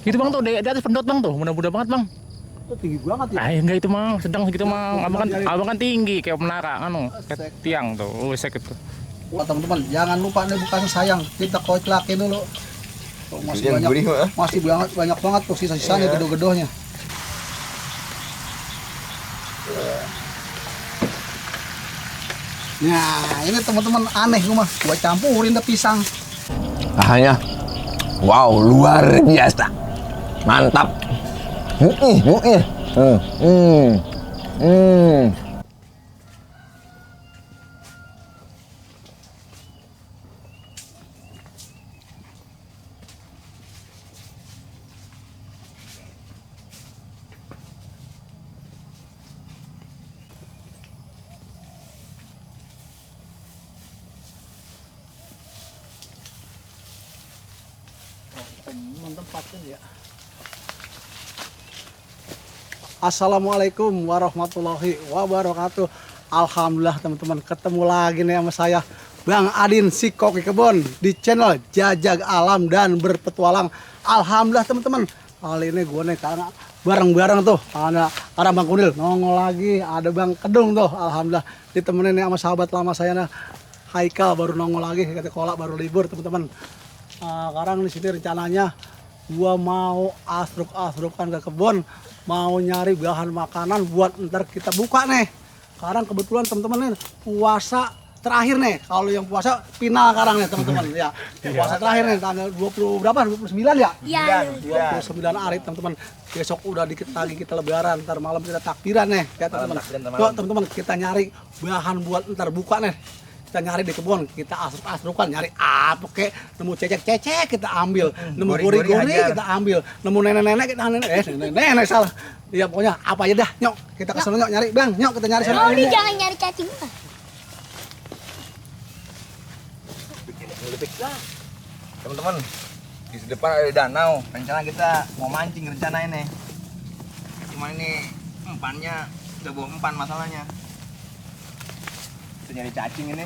Itu bang tuh di atas pendot bang tuh, mudah-mudah banget bang. Itu tinggi banget ya. Ah enggak itu bang, sedang segitu bang. nyari. Abang kan tinggi kayak menara anu, kayak Asek. tiang tuh. Sek itu. Wah, teman-teman, jangan lupa nih bukan sayang, kita koclakin dulu. Tuh, masih banyak banget tuh sisa-sisanya gedo-gedohnya. Nah, ini teman-teman aneh gua mah, gua campurin deh pisang. Rasanya wow, luar biasa. Mantap. Ya. Assalamualaikum warahmatullahi wabarakatuh. Alhamdulillah teman-teman, ketemu lagi nih sama saya Bang Adin si Koki Kebon di channel Jajag Alam dan Berpetualang. Alhamdulillah teman-teman, kali ini gue nih karena bareng-bareng tuh ada Bang Kunil nongol lagi, ada Bang Kedung tuh. Alhamdulillah ditemenin nih sama sahabat lama saya nih Haikal baru nongol lagi, kata kolak baru libur teman-teman. Sekarang di sini rencananya gua mau asruk-asrukan ke kebun, mau nyari bahan makanan buat ntar kita buka nih. Sekarang kebetulan teman-teman nih puasa terakhir nih. Kalau yang puasa final sekarang nih teman-teman ya. Puasa terakhir nih tanggal 20 berapa? 29 ya? Iya. 29 hari teman-teman. Besok udah dikit lagi kita lebaran, ntar malam kita takbiran nih ya teman-teman. Yuk teman-teman kita nyari bahan buat ntar buka nih. Kita nyari di kebun, kita asruk-asrukan, nyari apa kek, nemu cecek-cecek kita ambil, nemu gori-gori kita ambil, nemu nenek-nenek kita nenek salah. Ya pokoknya apa aja dah, nyok kita kesana nyok nyari, Bang, nyok kita nyari sana. Ini jangan nyari cacing. Teman-teman, di depan ada danau. Rencana kita mau mancing rencana ini. Cuma ini umpannya udah bawa umpan masalahnya. Kita nyari cacing ini.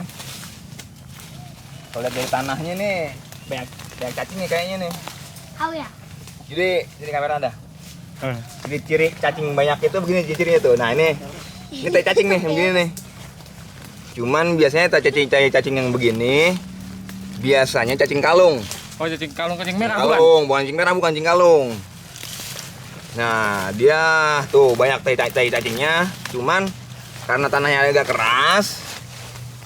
Kalau lihat dari tanahnya nih banyak cacing nih kayaknya nih. Tahu ya? Jadi kamera ada. Jadi ciri cacing banyak itu begini cirinya tuh. Nah ini tai cacing nih begini nih. Cuman biasanya cacing yang begini biasanya cacing kalung. Oh cacing kalung, cacing merah Kalung, bukan cacing merah, bukan cacing kalung. Nah dia tuh banyak tai cacingnya. Cuman karena tanahnya agak keras.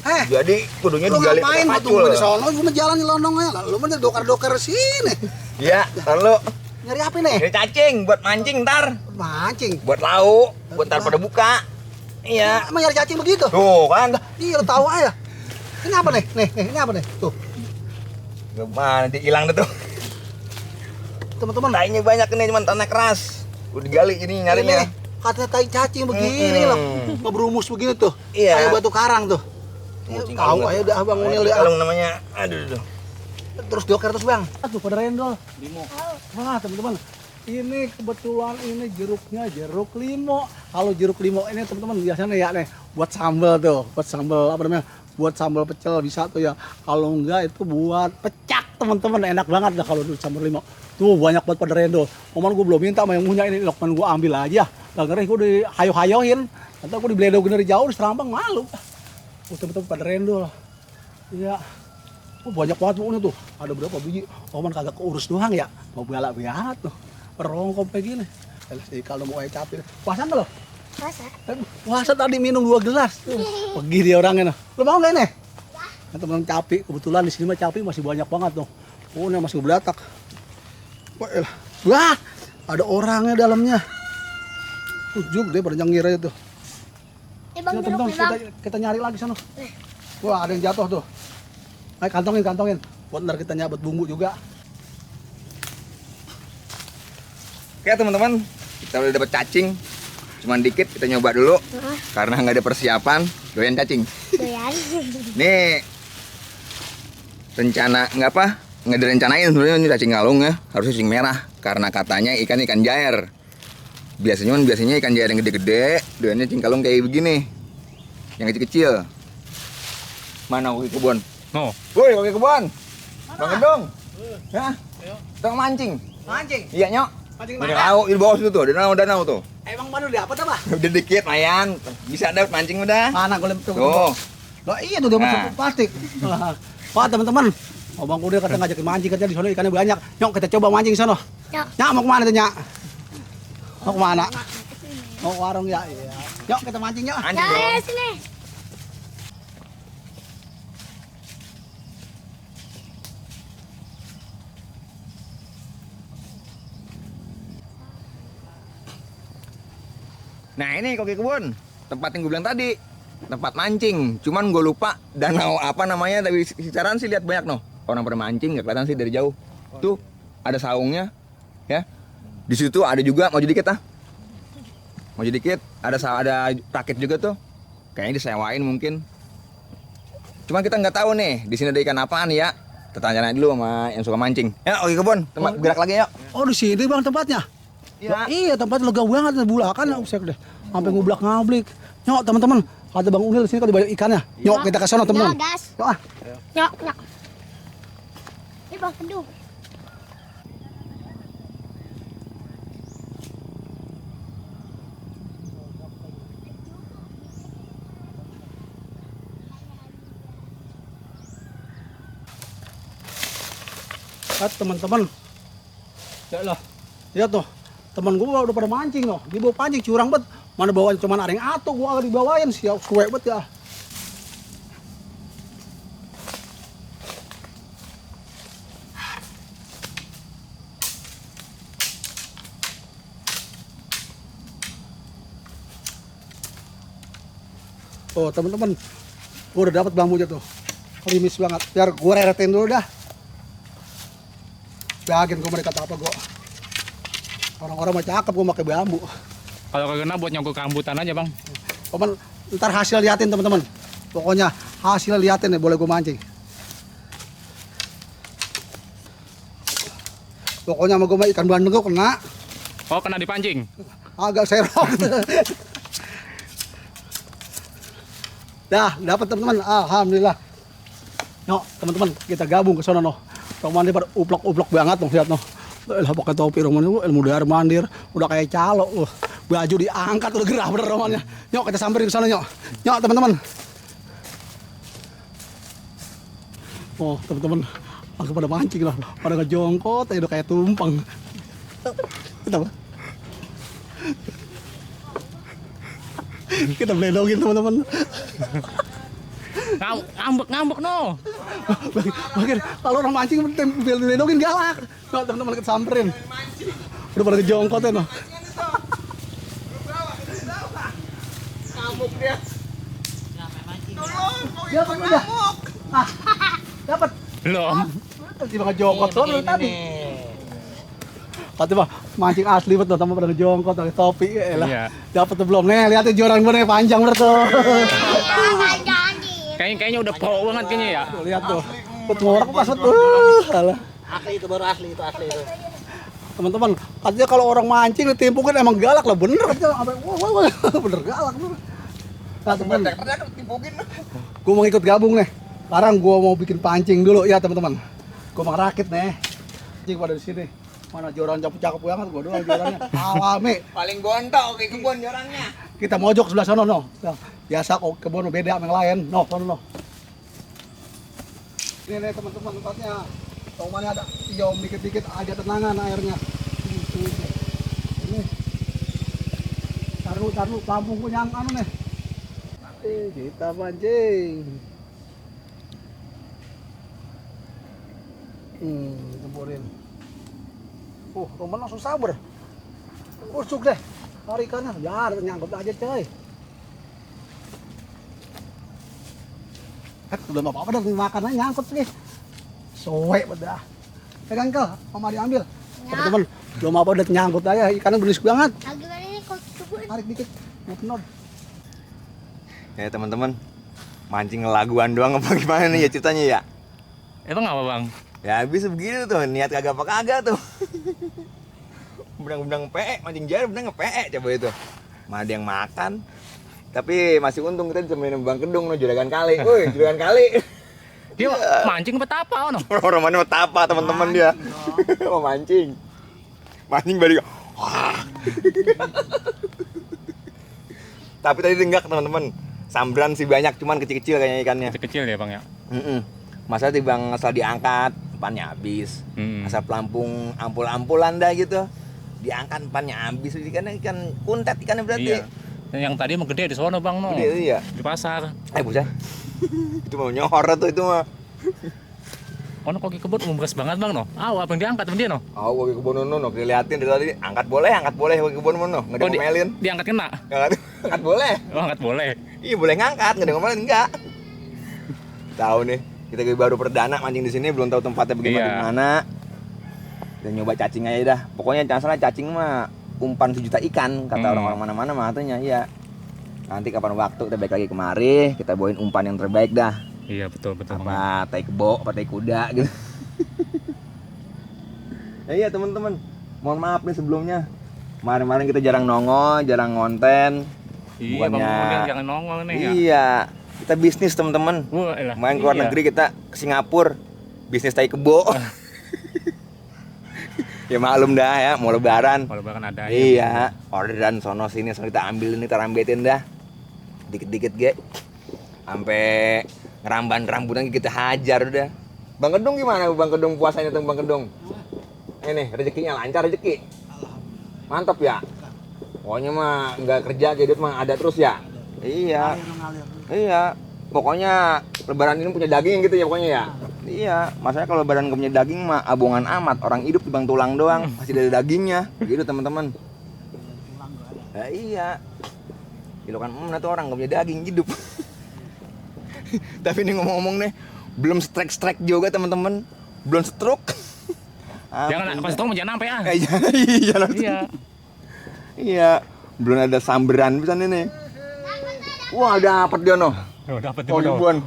Jadi kudunya digali pakai pacul. Lu ngapain di sono, lu mah jalan nyelonong aja. Lu mah dokar-dokar sini. Iya, lalu Nyari apa nih? nyari cacing buat mancing ntar. Mancing. Buat lauk, buat ntar pada buka. Iya. Emang nyari cacing begitu? Tuh kan. Iya, lu tahu aja. Ini apa nih? Nih, ini apa nih? Tuh. Gimana nanti hilang deh tuh. Teman-teman, Tainya banyak ini cuman tanah keras. Udah digali ini nyarinya. Katanya tai cacing begini loh. Ngebrumus begini tuh. Iya. Kayak batu karang tuh. Cacing Tahu kalung. aja udah Bang Unil ya. Kalung namanya. Aduh. Terus doker terus Bang. Aduh pada rendol. Limo. Wah, teman-teman. Ini kebetulan ini jeruknya jeruk limo. Kalau jeruk limo ini teman-teman biasanya ya nih buat sambal tuh, buat sambal apa namanya? Buat sambal pecel bisa tuh ya. Kalau enggak itu buat pecak teman-teman, enak banget dah kalau sambal limo. Tuh banyak buat pada rendol. Oman gue belum minta sama yang punya ini, Lokman gue ambil aja. Gak ngerti gue dihayo-hayoin. Atau gue dibledogin dari jauh di Serampang malu. Teman-teman pada rendol. Iya. Banyak banget pokoknya tuh. Ada berapa biji? Oman kagak keurus doang ya. Mau balak-balak tuh. Perongkop kayak gini. Kalau mau air capek. Puasa enggak lo? Puasa. Puasa tadi minum 2 gelas. Pergi dia orangnya. Lo mau nggak ini? Nah, teman capek. Kebetulan di sini mah capek masih banyak banget tuh. Oh, ini masih belatak. Wah, ada orangnya dalamnya. Juk deh pada nyengir aja tuh. Bang, Ya, jeruk teman, nih, Bang. kita nyari lagi sana. Wah, ada yang jatuh tuh. Ayo kantongin. Buat ntar kita nyabet bumbu juga. Oke teman-teman, kita udah dapat cacing. Cuman dikit kita nyoba dulu. Karena nggak ada persiapan, doyan cacing. Doyan. Nih rencana nggak direncanain sebenarnya ini cacing kalung ya, harus cacing merah karena katanya ikan jair. Biasanya ikan jair yang gede-gede, doyannya cacing kalung kayak begini, yang kecil-kecil. Mana Koki Kebon? No. Woi Koki Kebon, Bang Gedung, ya, kita mancing. Mancing. Iya nyok. Mancing Banyak mana? lauk di bawah situ tuh, danau tuh. Emang mana dapat apa? Udah dikit mayan, bisa dapat mancing udah. Mana golem tuh. Tuh. Loh iya tuh dapat Nah. plastik. Wah, teman-teman. Abang udah kata ngajakin mancing katanya di sana ikannya banyak. Nyok kita coba mancing sana. Nyok. Nyak mau kemana tuh Nyak? Mau kemana? Mau ke warung ya? Iya. Nyok kita mancing nyok. Mancing dong. Ya, sini. Nah ini koki kebun, tempat yang gue bilang tadi, tempat mancing. Cuman gue lupa danau apa namanya, tapi secara sih lihat banyak noh. Orang pada mancing nggak kelihatan sih dari jauh. Tuh ada saungnya, ya. Di situ ada juga maju dikit ah. Maju dikit, ada rakit juga tuh. Kayaknya disewain mungkin. Cuman kita nggak tahu nih di sini ada ikan apaan ya. Kita tanya dulu sama yang suka mancing. Ya koki kebun, tempat gerak lagi yuk. Oh di sini bang tempatnya? Iya. Iya tempat lega banget bulakan usek deh. Sampai ngublak ngablik. Nyok teman-teman, kata Bang Unil di sini kalau banyak ikannya. Nyok kita ke sana teman-teman. Nyok, gas. Nyok ah. Nyok, nyok. Ini bang kedua. Teman-teman. Ya lah. Lihat tuh. Teman gua udah pada mancing loh. Dia bawa pancing curang bet. Mana bawaan cuman aring ato gua agak dibawain siap suwe bet ya. Oh teman-teman, gua udah dapat bambunya tuh, klimis banget. Biar gua reretin dulu dah. Yakin gua mereka apa gua. Orang-orang mah cakep gua pakai bambu. Kalau kagak buat nyogok rambutan aja bang. Paman, ntar hasil liatin teman-teman. Pokoknya hasil liatin nih boleh gua mancing. Pokoknya sama gua mah ikan bandeng gua kena, Oh kena dipancing. agak serok. Dah, dapat teman-teman. Alhamdulillah. Nyok, teman-teman, kita gabung ke sana noh. Roman ini pada uplok-uplok banget noh, lihat noh. Lah pakai topi Roman itu ilmu dar mandir, udah kayak calo. Baju diangkat udah gerah bener Romannya. Nyok, kita samperin ke sana nyok. Nyok, teman-teman. Oh, teman-teman, langsung pada mancing lah. Pada ngejongkot, udah kayak tumpeng. Kita apa? Kita beledogin teman-teman. Ngambek no. Makin kalau orang mancing beledogin galak. Nah, teman-teman kita samperin. Udah pada kejongkot ya no. Ngamuk dia. Dapat udah. Dapat. Belum. Tiba ngejongkot tuh tadi. Kata mah mancing asli betul teman pada ngejongkot pakai topi elah. Iya. Dapat tuh belum nih, lihatin joran gue nih panjang bener tuh. Kayaknya udah pro banget kayaknya ya. Tuh, lihat tuh. Ngorak pas betul. Alah. Asli itu baru asli itu Teman-teman, katanya kalau orang mancing ditimpukin emang galak lah bener katanya. Sampai wah, bener galak bener. Nah, teman, gue mau ikut gabung nih. Sekarang gue mau bikin pancing dulu ya teman-teman. Gue mau rakit nih. Pancing pada di sini. Mana joran cakep banget gue doang jorannya. Alami. Paling gontok koki kebun jorannya. Kita mojok sebelah sana no. Biasa kok kebun beda sama yang lain. No, no. Ini nih teman-teman tempatnya. Tomannya ada hijau dikit-dikit ada tenangan airnya. Ini. Taruh pelampungku yang anu nih. Kita pancing. Tempurin. Roman langsung sabar. Usuk deh. Tarik ikannya. Ya, nyangkut aja coy. Belum apa-apa dah makan aja nyangkut nih. Soek dah. Pegang kal, mama diambil. Teman-teman, belum apa udah nyangkut aja. Ikannya berisik banget. Gimana ini kok kebun? Tarik dikit. Nod. Ya teman-teman, mancing laguan doang apa gimana nih ya ceritanya ya? Itu nggak apa bang? Ya habis begini tuh, niat kagak apa kagak tuh. Benang-benang PE, mancing jair benang nge-PE coba itu. Mana ada yang makan. Tapi masih untung kita bisa main Bang Kedung no, juragan kali. Woi, juragan kali. Dia mancing petapa no. Orang mana mau tapa teman-teman dia. Mau mancing. Mancing balik. Wah. Tapi tadi enggak teman-teman. Sambran sih banyak, cuman kecil-kecil kayaknya ikannya. Kecil ya bang ya. Masa bang asal diangkat, umpannya habis. Asal pelampung ampul-ampulan dah gitu. Diangkat umpannya habis. Ikannya ikan kuntet ikannya berarti. Iya. Yang tadi mah gede di sono bang no. Gede, iya. Di pasar. Bocah. Itu mau nyohor tuh itu mah. Ono koki kebun mumbras banget bang no. Apa yang diangkat sama dia no? Oh, koki kebun no, diliatin dari tadi. Angkat boleh koki kebun no. Nggak diomelin. Diangkat kena? Angkat boleh. Oh angkat boleh. Iya boleh ngangkat, nggak diomelin enggak. Tahu nih, kita baru perdana mancing di sini, belum tahu tempatnya bagaimana. Dan nyoba cacing aja dah. Pokoknya jangan salah, cacing mah umpan 1 juta ikan kata orang-orang mana-mana mah katanya. Iya. Nanti kapan waktu kita balik lagi kemari, kita bawain umpan yang terbaik dah. Iya betul. Apa tai kebo, apa tai kuda gitu. Ya iya teman-teman, mohon maaf nih sebelumnya. Kemarin kita jarang nongol, jarang konten. Iya bang, jangan nongol nih ya. Iya, kita bisnis teman-teman. Main keluar negeri kita ke Singapura, bisnis tai kebo. Ya maklum dah ya, mau lebaran. Ada. Iya, orderan sono sini, sono kita ambil ini, kita rambetin dah. Dikit-dikit ge. Sampai ngeramban-rambutan kita hajar udah. Bang Kedung gimana Bang Kedung puasanya tuh Bang Kedung? Ini rezekinya lancar rezeki. Mantap ya. Pokoknya mah nggak kerja gitu mah ada terus ya. Iya. Iya. Pokoknya lebaran ini punya daging gitu ya pokoknya ya. Iya, masalahnya kalau lebaran nggak punya daging mah abongan amat. Orang hidup dibang tulang doang, masih ada dagingnya. Gitu teman-teman. Ya, iya. Gila kan tuh orang nggak punya daging hidup. Tapi ini ngomong-ngomong nih, belum strike juga teman-teman, belum stroke. Jangan pas itu mau jangan sampai ah. Iya. Iya, belum ada samberan bisa nih. Wah dapet dia noh. Dapet dia ribuan.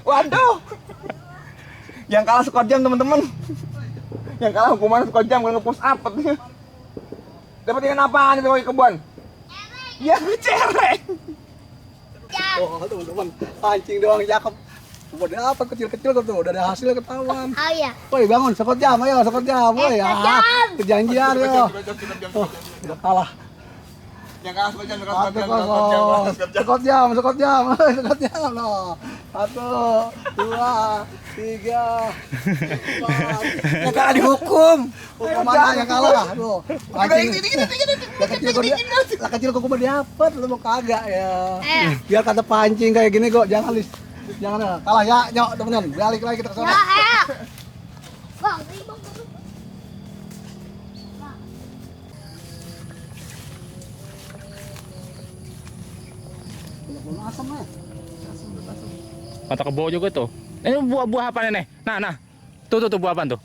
Waduh. Yang kalah skor jam teman-teman. Yang kalah hukuman skor jam kalau nge-push up katanya. Dapat ikan apaan itu koki kebun? Ya cereng. Oh teman-teman, pancing doang cakep. Udah dapat kecil-kecil tuh, udah ada hasil ketahuan. Oh iya. Woi bangun, sekot jam, woi ya. Kejanjian yo. Oh, udah kalah. Yang kalah skor jam, Sekot jam loh. 1, 2, 3, 4. Yang kalah dihukum. Mana yang kalah? Aduh. Pancing. Lah kecil kok dapat lu mau kagak ya. Biar kata pancing kayak gini kok, jangan Lis. Jangan kalah ya, nyok teman-teman. Balik lagi kita ke sana. Ya. Bang. Belum asam ya. Mata kebo juga tuh. Ini buah apa nih? Nah. Tuh buah apa tuh?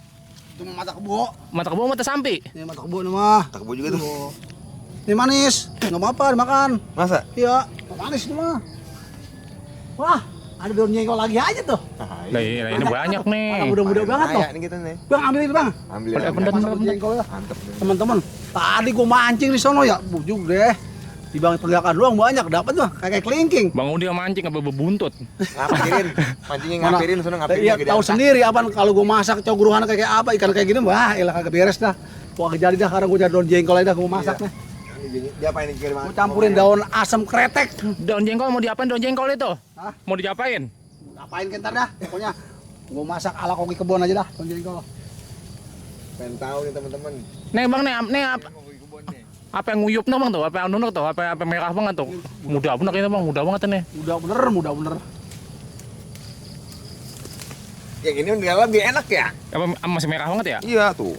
Itu mata kebo. Mata kebo mata sampi. Ini mata kebo nih mah. Tak kebo juga tuh. Ini manis. Enggak apa-apa dimakan. Masa? Iya, manis nih mah. Wah, ada daun jengkol lagi aja tuh. Lah ini banyak nih. Mudah-mudah banget tuh. Ini kita nih. Bang, ambil itu bang. Ambil. Daun jengkol ya. Mantep. Teman-teman, tadi gua mancing di sono ya, bujuk deh. Di bang tegakan doang banyak dapat tuh, kayak kelingking. Bang Udi mancing apa bebuntut? Ngapairin? Mancingnya ngapairin, sono ngapairin. Iya, tahu sendiri apa kalau gua masak cogruhan kayak apa, ikan kayak gini, wah, elah kagak beres dah. Wah, jadi dah sekarang gua cari daun jengkol aja dah gua masak nih. Dia apa ini kirim? Gua campurin daun asam kretek. Daun jengkol mau diapain daun jengkol itu? Hah? Mau diapain? Ngapain kentar dah? Pokoknya gua masak ala koki kebon aja dah, daun jengkol. Pengen tahu nih teman-teman. Nih bang nih apa yang nguyup bang tuh? Apa yang nunuk tuh? Apa merah banget tuh? Mudah bener ini bang, mudah banget ini. Mudah bener. Yang ini udah lebih enak ya? Apa masih merah banget ya? Iya tuh.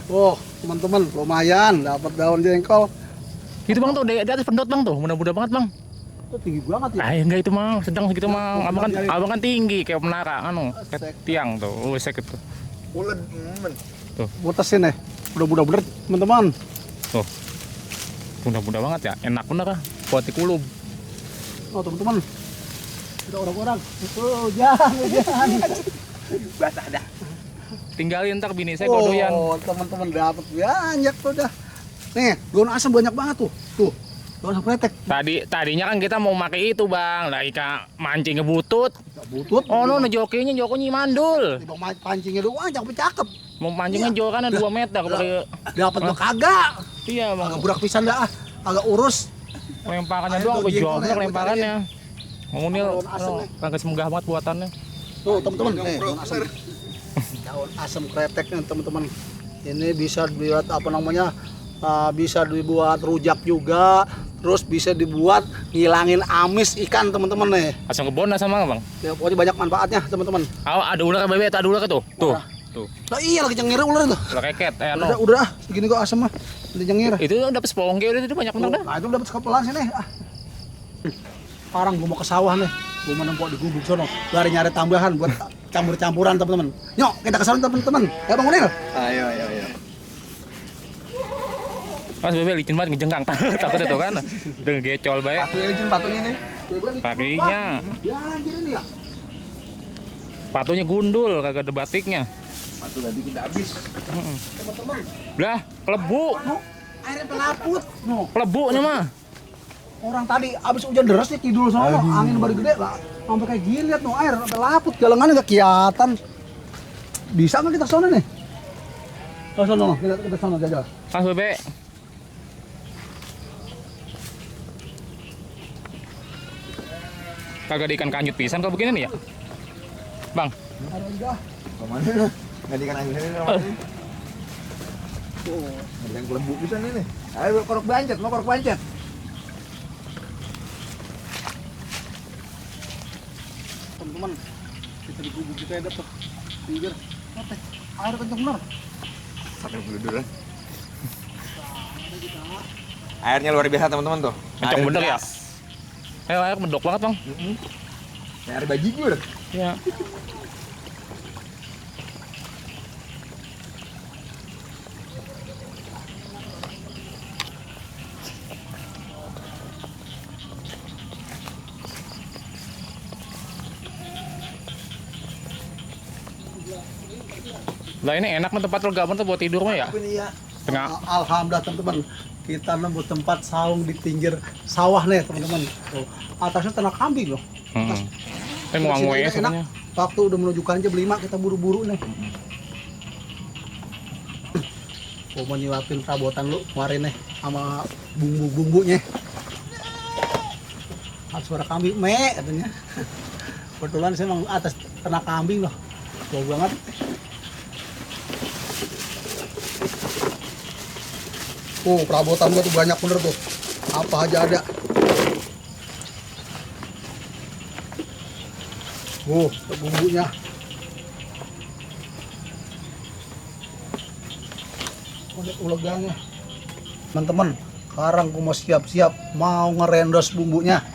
Oh, teman-teman, lumayan dapat daun jengkol. Itu bang tuh di atas pendot bang tuh, mudah-mudah banget bang. Itu tinggi banget ya. Enggak itu mah, sedang segitu mah. Abang kan tinggi kayak menara, kayak tiang tuh. Oh sakit tuh. Ulet, Putesin nih. Mudah-mudah bener, teman-teman. Tuh. Mudah-mudah banget ya, enak bener kah? Buat dikulub. Oh, teman-teman. Kita orang-orang. Oh, jangan. basah dah. Tinggalin ntar bini saya godoyan. Oh, teman-teman dapat banyak tuh dah. Nih, daun asam banyak banget tuh. Tuh. Daun asam kretek. Tadinya kan kita mau pakai itu, Bang. Lah ikan mancing ngebutut. Butut. Oh, no, jokinya mandul. Bang pancingnya doang cakep. Mau mancingnya jauh kan 2 meter pakai. Dapat lo kagak. Iya, Agak Bang. burak pisan dah. Agak urus. Lemparannya Ayo, doang tuh, ke jauh jengkol ya, lemparannya. Ngunil, Daun asem nih. kagak semenggah banget buatannya. Tuh teman-teman, daun asam. Daun asam kreteknya teman-teman. Ini bisa dibuat apa namanya? Bisa dibuat rujak juga. Terus bisa dibuat ngilangin amis ikan teman-teman nih. Asam kebon sama Bang. Ya, pokoknya banyak manfaatnya teman-teman. Ada ular bebek, ada ular tuh. Tuh. Tuh. Nah iya lagi cengir ular itu. Ular keket, Udah, segini kok asam mah. Udah cengir. Itu dapat sepongge udah itu banyak bener dah. Nah itu dapat sekepelan sini. Sekarang gua mau ke sawah nih. Gua mau nempok di gubuk sono. Lari nyari tambahan buat campur-campuran teman-teman. Nyok, kita ke sana teman-teman. Ya Bang Unil. Ayo. Mas bebek licin banget ngejengkang. Takutnya tuh kan. Udah ngegecol bae. Patunya nih. Kakinya. Ya anjir ini ya. Patunya gundul, kagak ada batiknya. Patu tadi kita habis. Teman-teman. Lah, kelebu. Nuh, airnya pelaput. Nuh, Kelebunya mah. orang tadi abis hujan deras nih kidul sono, angin baru gede lah. Sampai kayak gini lihat nuh air sampai laput, galengannya nggak kelihatan. Bisa nggak kita ke sana nih? Ke sana, kita sana jajal. Mas bebek. Kagak ada ikan kanyut pisan kalau begini nih ya. Bang, Ada udah. Kemana? Nggak di kanan ini sama ini. Ada yang kelembu bisa nih. Ayo korok bancet, mau korok bancet. Teman-teman, kita di gubuk kita dapat pinggir. Air kenceng bener. Sampai dulu. Airnya luar biasa teman-teman tuh. kencang Air bener ya. deras. Air mendok banget bang. Kayak air bajigur. Ya. Lah ini enak nih tempat lega banget buat tidur mah ya. Ini ya. Tengah. Alhamdulillah teman-teman, kita nemu tempat saung di pinggir sawah nih teman-teman. Tuh, atasnya ternak kambing loh. Atas. Ini mau ngwe Enak. sebenarnya. Waktu udah menuju Kanja Belima kita buru-buru nih. Mau nyuapin perabotan lu kemarin nih sama bumbu-bumbunya. Ada suara kambing me katanya. Kebetulan saya emang atas ternak kambing loh. Jauh banget. Perabotan gua tuh banyak bener tuh. Apa aja ada. Bumbunya. Ada ulegannya. Teman-teman, sekarang gua mau siap-siap mau ngerendos bumbunya.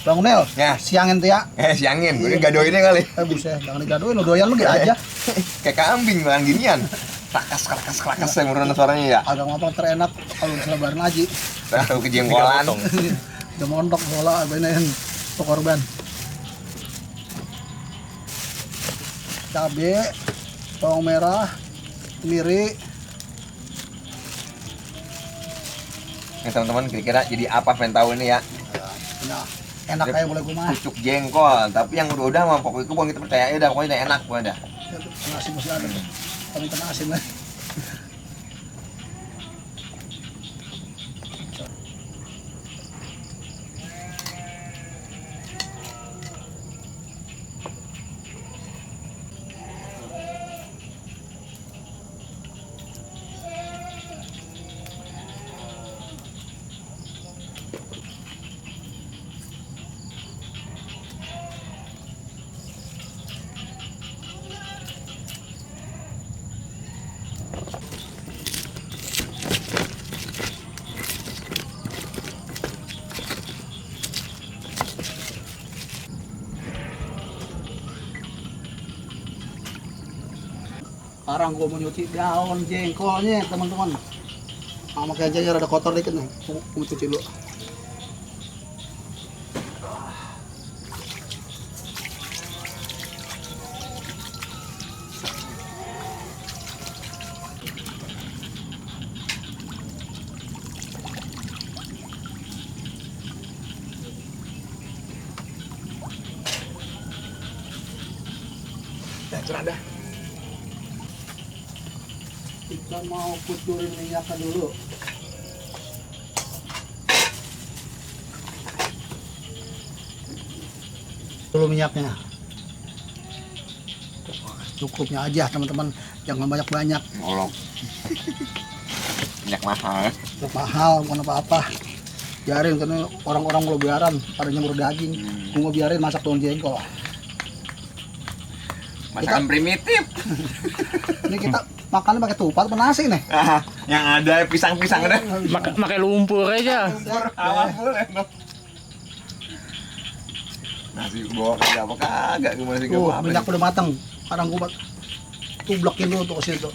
Bang Nel, Ya. siangin tuh ya. Siangin, gue gadoinnya kali. Buset, jangan digadoin, lu doyan lu gitu aja. Kayak kambing makan ginian. Krakas yang menurut suaranya ya. Agak ngomong terenak kalau misalnya bareng aja. Tahu kejengkolan. Udah montok bola benerin untuk korban. Cabe, bawang merah, kemiri. Nih teman-teman kira-kira jadi apa pengen tahu ini ya? Nah, enak kayak boleh gue mah. Pucuk jengkol, tapi yang udah mah pokoknya itu kita percaya ya udah pokoknya udah enak gua dah. Nasi masih ada. Kami kena asin lah. Sekarang gua mau nyuci daun jengkolnya teman-teman. Sama kayak aja rada kotor dikit nih. Gua cuci dulu. Kita mau kucurin minyaknya dulu. Dulu minyaknya. Cukupnya aja teman-teman, jangan banyak-banyak. Ngolok. Minyak mahal. Minyak mahal, bukan apa-apa. Biarin, karena orang-orang mau biaran, pada nyemur daging. Gue mau biarin masak daun jengkol. Masakan primitif. Ini kita makannya pakai tupat apa nasi nih? Yang ada pisang-pisang ada. Pakai lumpur aja. Awal boleh no. Nasi bawa kerja apa kagak gimana sih Tuh, apa? minyak udah matang. Sekarang gue tublakin dulu tuh ke situ.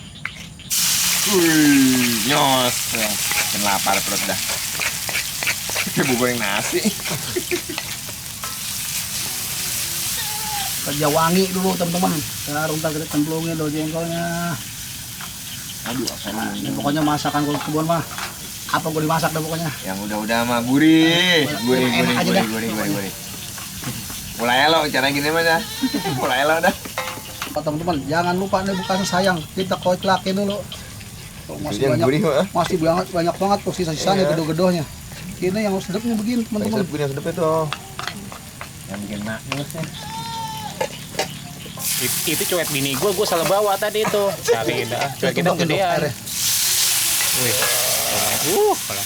Wih, nyos. Makin lapar perut dah. Kayak goreng nasi. Kerja wangi dulu teman-teman. Sekarang kita cemplungin daun jengkolnya. Aduh, apa Ini pokoknya masakan kulit kebun mah. Apa gue dimasak dah pokoknya. yang udah mah gurih. Gurih. Mulai lo cara gini mah dah. Mulai lo dah. Teman-teman, jangan lupa nih bukan sayang, kita koiklakin dulu. Tuh, masih Yang banyak, gurih mah. masih banyak banget tuh sisa-sisanya Iya. gedo-gedonya. Ini yang sedapnya begini teman-teman. Sedep itu. Yang bikin makmusnya. Itu cuek bini gue salah bawa tadi itu. Cari dah. Cuek kita Tumbakin dulu gedean. airnya. Wih. Kalau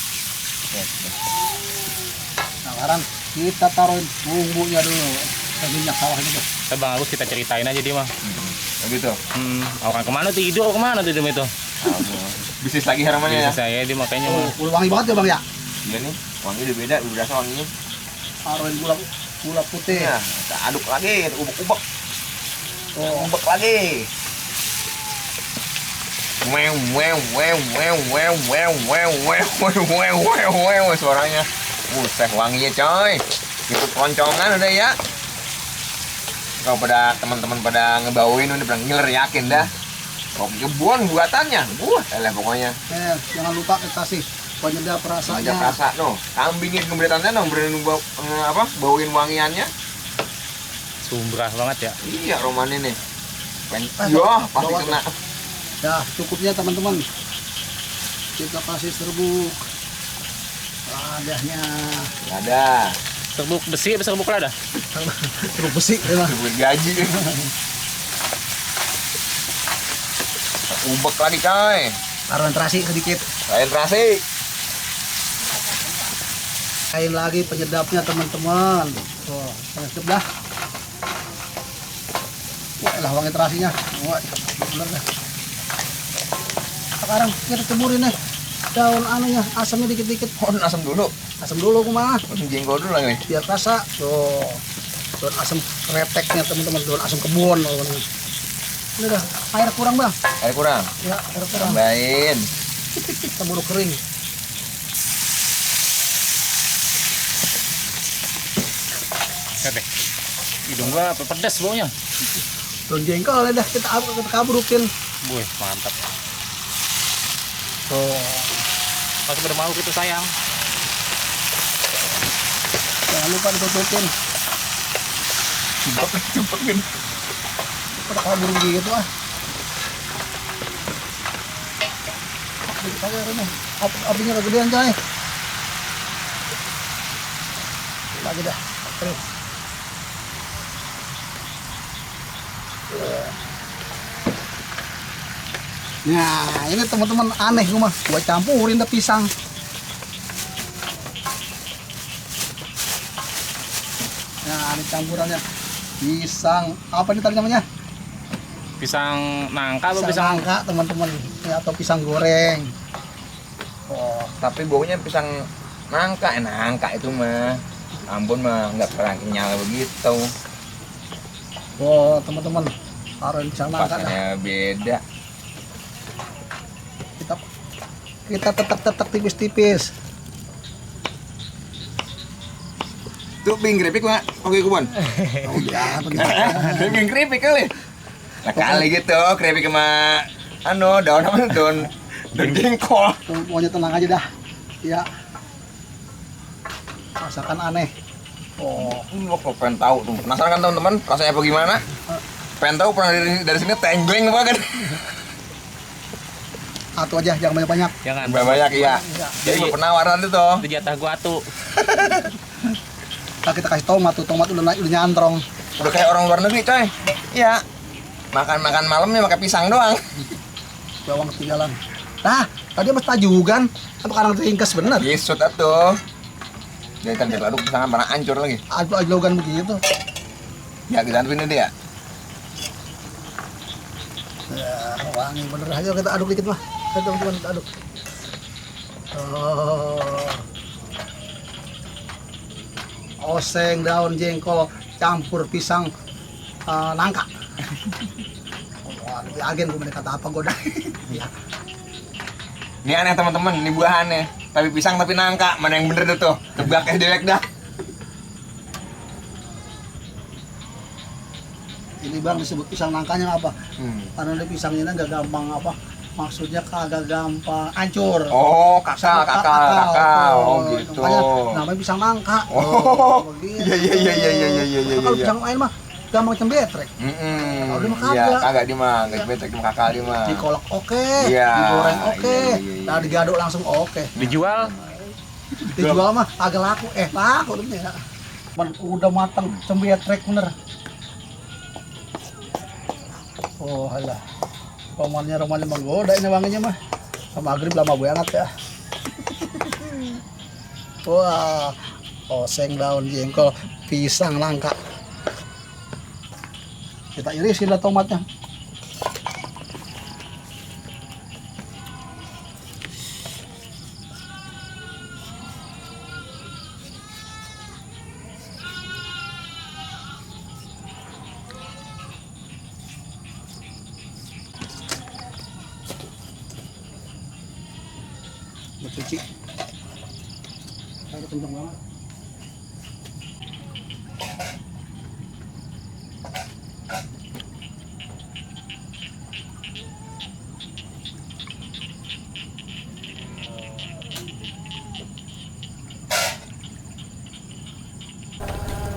Nah, sekarang kita taruhin bumbunya dulu. Ke minyak sawah itu tuh. Bang Agus kita ceritain aja dia mah. Begitu. Orang kemana tidur kemana tuh dia itu? Bisnis lagi haramannya ya. Saya dia makanya Oh, mah. udah wangi banget ya bang ya. Iya nih, wangi udah beda, udah berasa wanginya. Taruhin gula putih. Ya, kita aduk lagi, kita ubek-ubek. Oh, Ubek lagi. Suaranya. Buset wanginya coy. Ikut keloncongan udah ya. Kalau pada teman-teman pada ngebauin udah bilang ngiler yakin dah. Kopi kebun buatannya. Elah pokoknya. jangan lupa kasih penyedap rasanya. Aja rasa no. Kambingin keberatan no, berani bauin wangiannya. Sumbrah banget ya. Iya Roman ini. Iya, pasti bawa kena. Ya, cukupnya teman-teman. Kita kasih serbuk. Ladahnya. Ada. Serbuk besi apa serbuk lada? Serbuk besi ya. Duit gaji. Ubek lagi coy. Taruhin terasi sedikit. Kain terasi. Kain lagi penyedapnya teman-teman. Tuh, penyedap dah. Wah, lah wangi terasinya. Wah, bener dah. Sekarang kita ceburin nih daun anunya, asamnya dikit-dikit. Oh, asam dulu. Asam dulu kumaha, Asam jengkol dulu lagi. biar rasa. Tuh, daun asam kreteknya teman-teman, daun asam kebun. Ini dah, air kurang bang. Air kurang. Ya, air kurang. Tambahin. Kita buru kering. Lihat deh. Hidung gua pedas baunya. Daun jengkol dah kita kabrukin. Wih, mantap. Tuh, Masih pada mau kita sayang. jangan lupa ditutupin. Cepetin. Pada kabur gitu ah. Saya ini apinya kegedean coy. Lagi dah. Terus. Nah, ini teman-teman aneh gua mah. Gua campurin dah pisang. Nah, ini campurannya. Pisang, apa ini tadi namanya? Pisang nangka atau Pisang pisang nangka, teman-teman. Ya, atau pisang goreng. Oh, tapi baunya pisang nangka. Nangka itu mah. Ampun mah nggak pernah kenyal begitu. Oh, teman-teman. Taruhin pisang nangka dah. Rasanya beda. Kita tetek-tetek tipis-tipis. Tuh ping keripik mah. Oke kubon. Oh, ya, Ping keripik kali. Nah kali gitu keripik sama daun apa daun jengkol. pokoknya tenang aja dah. Ya. Masakan aneh. Oh, Lo kalau pengen tahu tuh, penasaran kan teman-teman rasanya apa gimana? Pengen tahu pernah dari sini tenggeng apa kan? Satu aja, jangan banyak-banyak. Jangan. Banyak iya. Jadi penawaran itu tuh. Itu jatah gua tuh. Nah, kita kasih tomat tuh, tomat udah nyantrong. Udah kayak orang luar negeri coy. Iya. Makan malamnya pakai pisang doang. Bawang ketinggalan. Nah, tadi mas tajugan. Apa karang ringkas bener? Yesut atuh. Jadi tadi aduk pisang pernah hancur lagi. Ajogan begitu. Ya kita adukin dia. Ya, wangi bener. Ayo kita aduk dikit mah. Ayo teman-teman kita aduk. Oseng daun jengkol campur pisang nangka. Wah, lebih agen gue kata apa gue dah. Ya. Ini aneh teman-teman, ini buahannya. Tapi pisang tapi nangka, mana yang bener tuh? Tebak dewek dah. Ini bang disebut pisang nangkanya apa? Karena di pisangnya nggak gampang apa? Maksudnya kagak gampang hancur. Oh, kakak. Oh, gitu. Makanya namanya pisang nangka. Oh, begitu. iya. Kalau pisang lain mah gampang cembetrek. Kalau dia mah kagak. Iya, kagak di mah, enggak betek di kakak di mah. Dikolak oke, Iya. digoreng oke, Iya. nah digaduk langsung oke. Dijual. Dijual mah agak laku, laku tuh ya. Udah matang cembetrek bener. Oh halah, romannya menggoda ini wanginya mah. Maghrib lama banget ya. Wah, oseng daun jengkol, pisang nangka. Kita irisin lah tomatnya. Bercuci. Air kencang banget.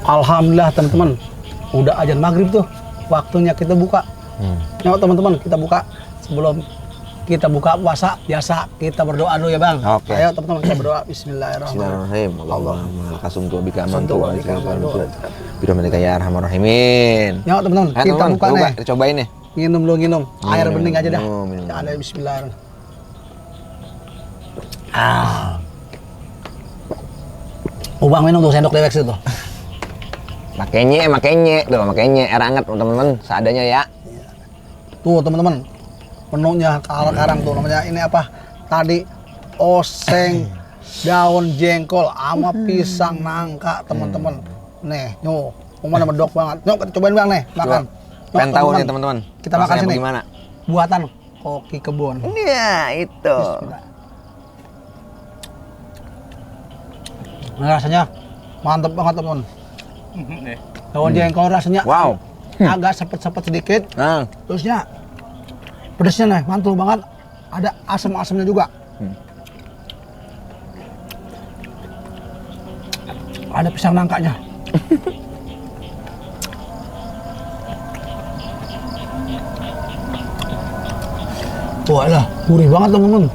Alhamdulillah teman-teman, udah azan maghrib tuh, waktunya kita buka. Yuk teman-teman, kita buka. Sebelum kita buka puasa, biasa kita berdoa dulu ya bang. Oke. Ayo teman-teman kita berdoa. Bismillahirrahmanirrahim. Bismillahirrahmanirrahim. Allahumma sumtu bika amantu Suntuk wa bika amantu. Birahmatika ya arhamar rahimin. Yuk teman-teman, Ayo, kita teman, buka coba, nih. kita cobain nih. Minum dulu, minum. Air Minum, bening aja dah. minum. Ya, ada Bismillahirrahmanirrahim. Bang minum tuh sendok dewek situ. Makanya, tuh makanya air hangat teman-teman, seadanya ya. Tuh teman-teman, menunya karang tuh namanya ini apa? Tadi oseng daun jengkol sama pisang nangka teman-teman. Nih, nyuh, mana medok banget. Nyuh, kita cobain bang nih, makan. Nyuh, Pengen tahu nih teman-teman. Kita makan rasanya sini. Gimana? Buatan koki kebun. Iya, itu. Bismillah. Nah, rasanya mantep banget teman. Daun jengkol rasanya Wow. agak sepet-sepet sedikit. Nah, Terusnya pedasnya nih mantul banget. Ada asam-asamnya juga. Ada pisang nangkanya. Wah lah, gurih banget teman-teman.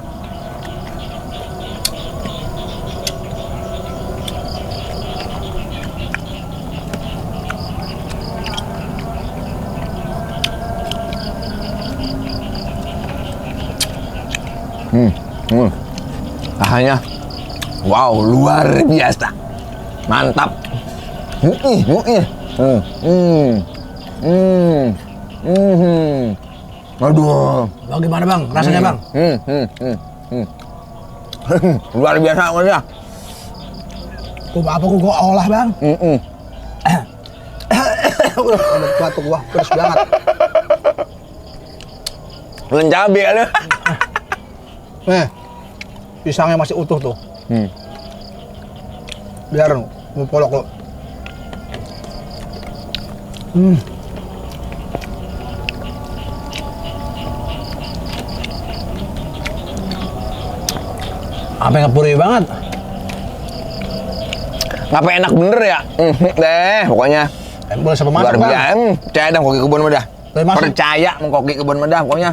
rasanya wow, luar biasa. Mantap. Aduh. Bagaimana bang? Rasanya bang? Luar biasa maksudnya. Apa gua olah bang? Udah kuat tuh gua, pedas banget. Dengan cabai ada. Pisangnya masih utuh tuh. Biar mau polok lo. Apa yang ngepuri banget? Ngapa enak bener ya? Deh, pokoknya Boleh satu luar mantap bang. biasa. Percaya dah koki kebun mah dah. masuk. Percaya mengkoki kebun medah pokoknya.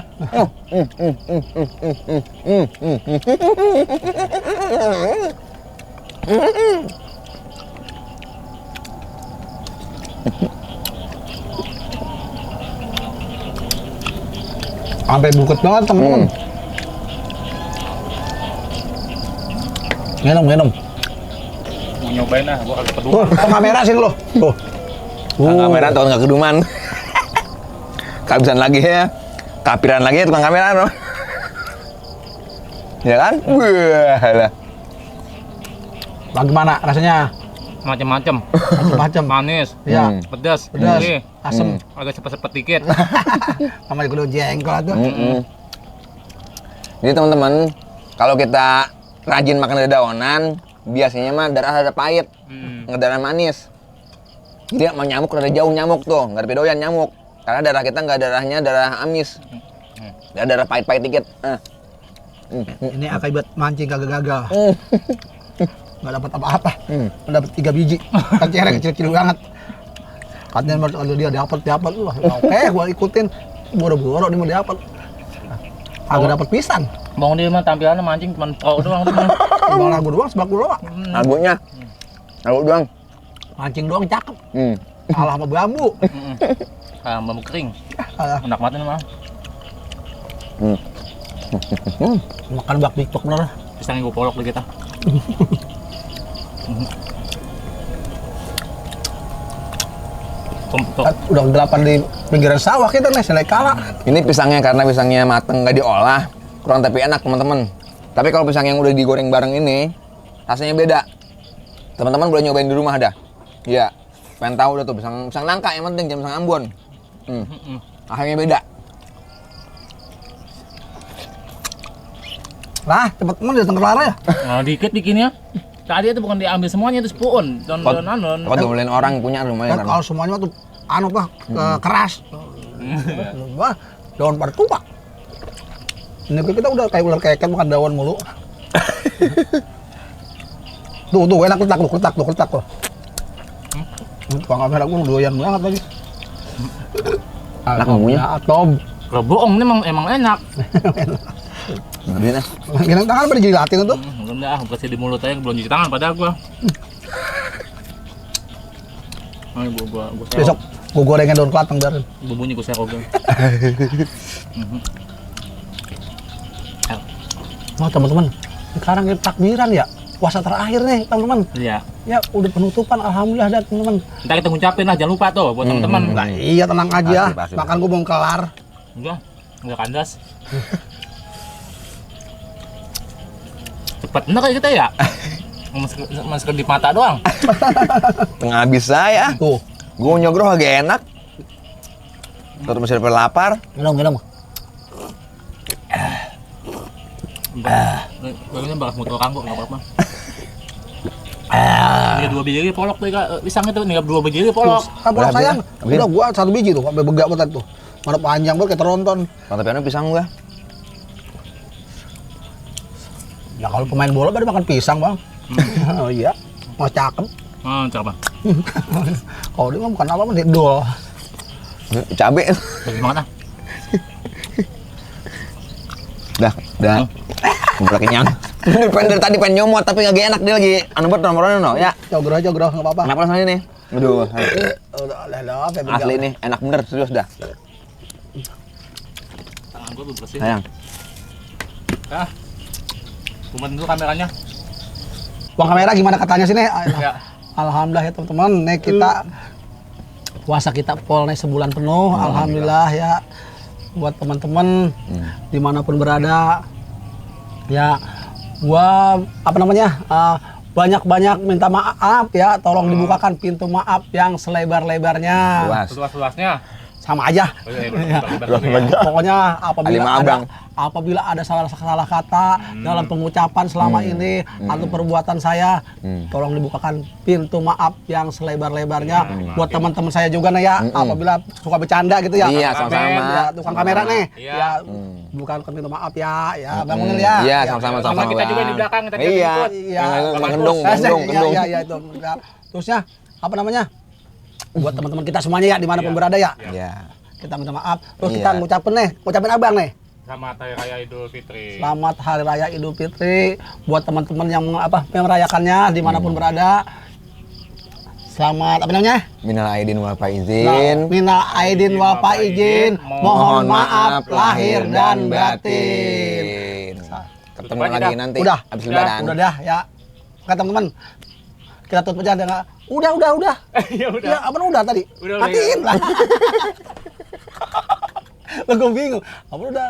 Sampai bukit banget teman-teman. Minum. Mau nyobain lah, gua kagak peduli. Tuh, kamera sini lo. Tuh. Tukang kamera tahun nggak keduman. Kehabisan lagi ya. Kapiran lagi ya tukang kamera no. Ya kan? Wah lah. Bagaimana rasanya? Macem-macem. Macam-macam. Manis, Ya. pedas, Pedas. gurih, Asem. agak sepet-sepet dikit. Sama kudu jengkol tuh. Jadi teman-teman, kalau kita rajin makan dedaunan, biasanya mah darah ada pahit, ngedarah manis. Jadi mau nyamuk rada jauh nyamuk tuh, nggak ada pedoyan nyamuk. Karena darah kita nggak darahnya darah amis, darah pahit-pahit dikit. Ini akibat mancing kagak gagal. Nggak dapat apa-apa. Dapat 3 biji. Kan cerek kecil-kecil banget. Katanya kalau dia dapat. Oke, gua ikutin. Boro-boro dia mau dapat. Agak dapat pisang. Bang dia mah tampilannya mancing cuman pro doang tuh. Bang lagu doang, sebaku doang. Albunya, albu doang. Mancing doang cakep. Kalah sama bambu. Kayak bambu kering. Kalah. Enak banget ini mah. Makan bak tiktok bener. Pisangnya gua polok dikit ah. Udah gelapan di pinggiran sawah kita nih, selai kala. Ini pisangnya karena pisangnya mateng nggak diolah, kurang tapi enak teman-teman. Tapi kalau pisang yang udah digoreng bareng ini, rasanya beda. Teman-teman boleh nyobain di rumah dah. Iya, pengen tahu udah tuh pisang nangka yang penting, jangan pisang Ambon. Akhirnya beda. Lah, cepet temen datang ke Lara ya. Nah, dikit bikinnya. Tadi itu bukan diambil semuanya itu spoon, don. Kau domelin orang punya lumayan. Kan kalau semuanya tuh anu pak keras. Wah, daun partua. Ini kita udah kayak ular keket makan daun mulu. tuh enak ketak tuh. Tukang kamera gue doyan banget lagi. Enak ngomongnya. Atom. Kalau bohong ini emang enak. Nggak Gini tangan pada jilatin tuh. Belum dah, kasih di mulut aja belum cuci tangan pada gua. Ayo gua Besok gua gorengin daun kelapa biarin. bumbunya gua serok gua. Nah teman-teman, sekarang kita takbiran ya. Puasa terakhir nih teman-teman. Iya. Ya udah penutupan, alhamdulillah dah teman-teman. Ntar kita ngucapin lah, jangan lupa tuh buat teman-teman. Nah, iya tenang aja. Pasti. Makan gua belum kelar. Enggak kandas. Cepet bener kayak kita ya. Mas kedip mata doang. Tengah habis saya. Tuh, Gue nyogro agak enak. Terus masih lapar. minum. Bagusnya bakas motor kangkuk enggak apa-apa. Ini 2 biji polok tuh pisang itu, nih 2 biji polok. Polok sayang. Habisin. Udah gua 1 biji tuh, sampai begak banget tuh. Mana panjang banget kayak teronton. Tapi anu pisang gua. Ya kalau pemain bola baru makan pisang, Bang. Oh iya. Mau cakep. Coba. Kalau dia mah bukan apa-apa, dia dol. Cabe. Bagus banget ah. Dah. Udah kenyang. Dari tadi pengen nyomot tapi nggak enak dia lagi. Anu buat nomornya no ya. Jogro nggak apa-apa. Kenapa rasanya nih? Aduh. Udah, Asli nih, enak bener serius dah. Tangan gua belum bersih. Sayang. Kumpulin dulu kameranya. Bang kamera gimana katanya sini? Ya. Alhamdulillah ya teman-teman, nih kita puasa kita full nih sebulan penuh. Alhamdulillah ya buat teman-teman dimanapun berada. Ya, gua apa namanya banyak-banyak minta maaf ya. Tolong dibukakan pintu maaf yang selebar-lebarnya. Luas-luasnya. Sama aja. Pokoknya apabila ada salah kata dalam pengucapan selama ini atau perbuatan saya, tolong dibukakan pintu maaf yang selebar-lebarnya buat teman-teman saya juga nih ya. Apabila suka bercanda gitu ya. Iya, sama-sama. Ya, tukang kamera nih. Iya. Ya, bukan pintu maaf ya. Ya, Bang Munil ya. Iya, Ya. sama-sama. Sama kita juga di belakang kita Iya. ikut. Iya. Menggendung. Iya itu. Ya. Terusnya apa namanya? Buat teman-teman kita semuanya ya dimanapun berada ya. Iya. kita minta maaf. Terus Iya. kita ngucapin abang nih. Selamat Hari Raya Idul Fitri. Selamat Hari Raya Idul Fitri buat teman-teman yang merayakannya dimanapun berada. Selamat apa namanya? Minal aidin wal faizin. Minal aidin wal faizin. Mohon maaf lahir dan batin. Ketemu Tutup aja lagi dah. nanti. Udah. Abis lebaran. Udah dah ya. Kata teman-teman. Kita tutup aja dengan udah. Ya udah. Ya, apa udah tadi? Udah, Matiin lah. Lo gue bingung. Apa udah?